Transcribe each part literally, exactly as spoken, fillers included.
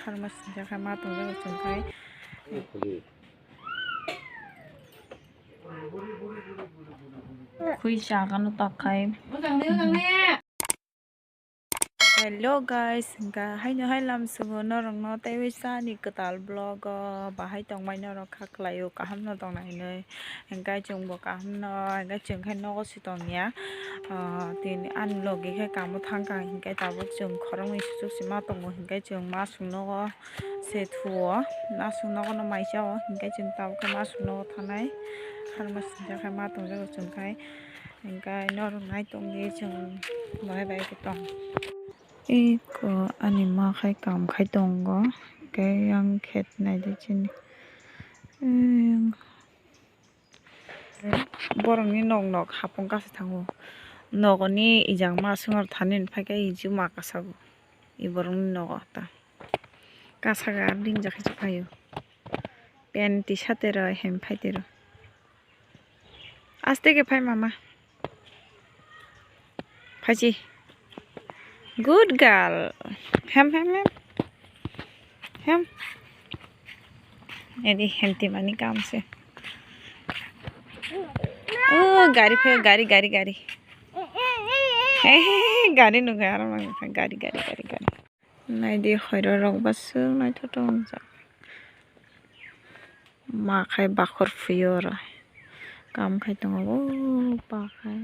Harma sinjak khai ma tongjago chwng khai. Khwi chagano tak khai. Hello guys, hwnkha haino hai lamsugo norokno teiwi chani kwtal vlog o bahai tongmai norok kha khlaio, kaham no tongna hinwi. Hwnkhe chwngbo kaham no, hwnkhe chwng khe nogo se tongya. Ah, tini ani logi khe kamo thangkha, hwnkhe tabuk chwng khoroknwi suchuk se ma tongo, hwnkhe chwng ma songnogo se thuo, ma songnogo no mai chao, hwnkhe chwng tabuk khe ma songnogo thanai. Harma sinjak khai ma tongjago chwng khai. Hwnkhe norok nai tongdi chwng bahai bahai khe tong. Eko ani ma khai kam khai tongo, hwnkhe yang khet naidi chini. Eyang. Borokni nok nok hapung kasa thango. Nokni ijang ma swngar thani phaikhe iju ma kasago. I borokni nogo ta. Kasaga ringjak khe phaio. Pant tisate rw hem phaitero. Aste khe phai mama. Phaisi. Good girl. Hem, hem, hem. Hem. Edi hem timani kam se. Oh, gari phe, gari, gari, gari. Hey, gari nungkha aro mang gari, gari, gari, gari. Naidi hoiro rok baswk naithotok wngjak. Ma khai bakhor phuio oro. Kam khai tongo o ba khai.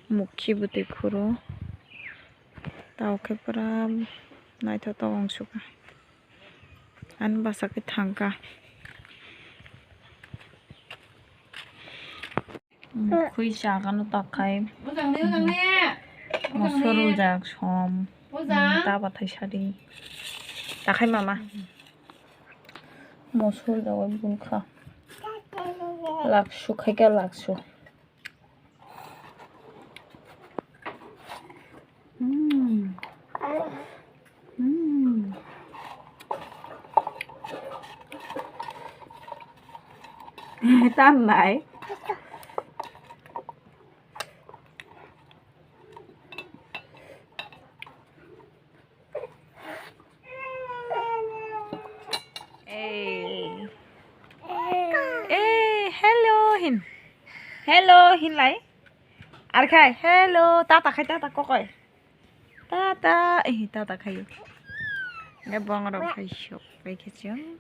Mukhi bwtwi khuro. Tao khe pura naithotok wngsukha. Ani bwsa khe thangkha. Khwi chagano tak khai. Moso rwjak som. Ta bathai sadi. Ta khai mama. Moso rwjak bai bunkha. Laksu khai khe laksu. Mm. Mm. Tan nai. Ei. Ei, hello hin. Hello hin lai. Ar khai, hello, tata khai, tata kokoi. Tata, eh, tata khai. Nge bong rok khai sok, khai khe chwng.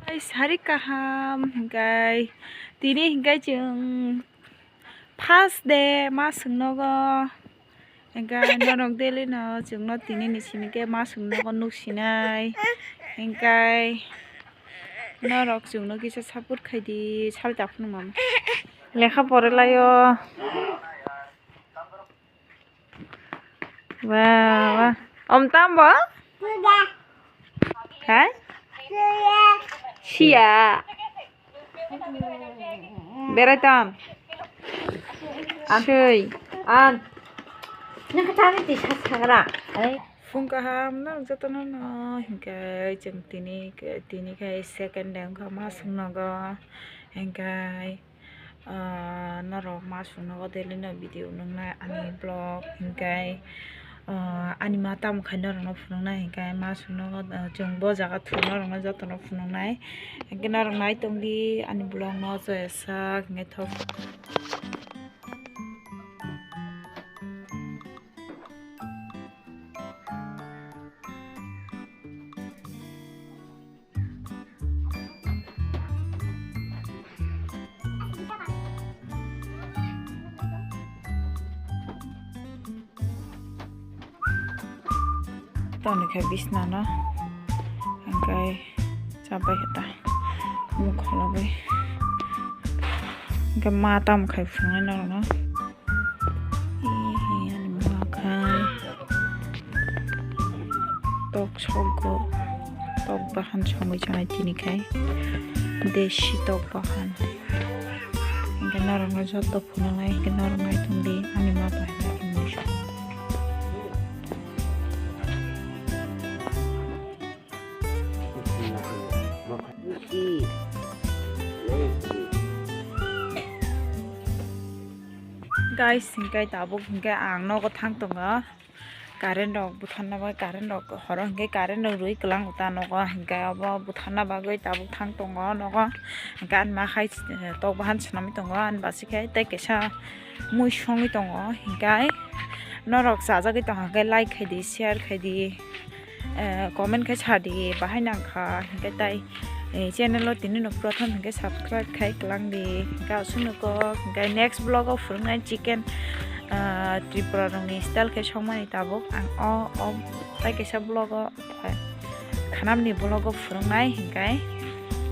Ai, sari kaham, hingkai tini hingkai chwng first day ma swng nogo. Hingkai norok daily no chwngno tini ni simi khe ma swng nogo nuk sinai. Hingkai norok chwngno kisa support khai di, sal ta phunuk mama. Lekha pore laio. Wah, wah. Om tam bo? Hai? Siya. Berai tam. Sui. An. Nang kata ni tisa sagra. Ai. Phung kaham no jotono no hingkai chwng tini tini khai second day wngkha ma swng nogo hingkai. Ah, norok ma swng nogo daily no video nuknai ani vlog hingkai, ah, ani ma tamo khai norok no phunuknai hingkai ma swng nogo, ah, chwng bo jaga thwng norok no joto no phunuknai hingke norok nai tongdi ani vlog no joya sak hingke thok. Toni khe bisna no, hingkai chabai khe ta mukhologwi, hingke ma tamo khai phunuknai norokno. Ee, ani ma khai tok sogo, tok bahan songwi chanai tini khai, desi tok bahan. Hingke norokno joto phunuknai, hingke norok nai tongdi, ani ma bai hinwi song. Guys, hingke tabuk hingke ang nogo thang tongo. Current rok butharna bagwi, current rok horo hinkhe current rok rwi kwlango ta nogo, hinkhe abo butharna bagwi tabuk thang tongo nogo. Hinkhe ani ma hai tok bahan swnamwi tongo, ani basikhai tei kaisa mui songwi tongo. Hinkhe norok chajagwi tongkha khe like khaidi, share khaidi, comment khe sadi, bahai nangkha. Hinkhe tai channel o tini no prothom hinkhe subscribe khai kwlangdi. Hinkhe aswk nuko hinkhe next vlog o phwrwngnai chicken Tripura rokni style khe songmani tabuk ang o o tai kaisa vlog o khanamni vlog o phwrwngnai hinkhe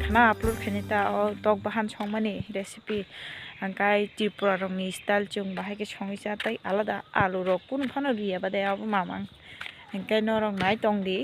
khana upload khainai ta o tok bahan songmani recipe hinkhe Tripura rokni style chwng bahai khe songwi cha tei alada alu rok kunu phano riya bade abo mamang hinkhe norok nai tongdi.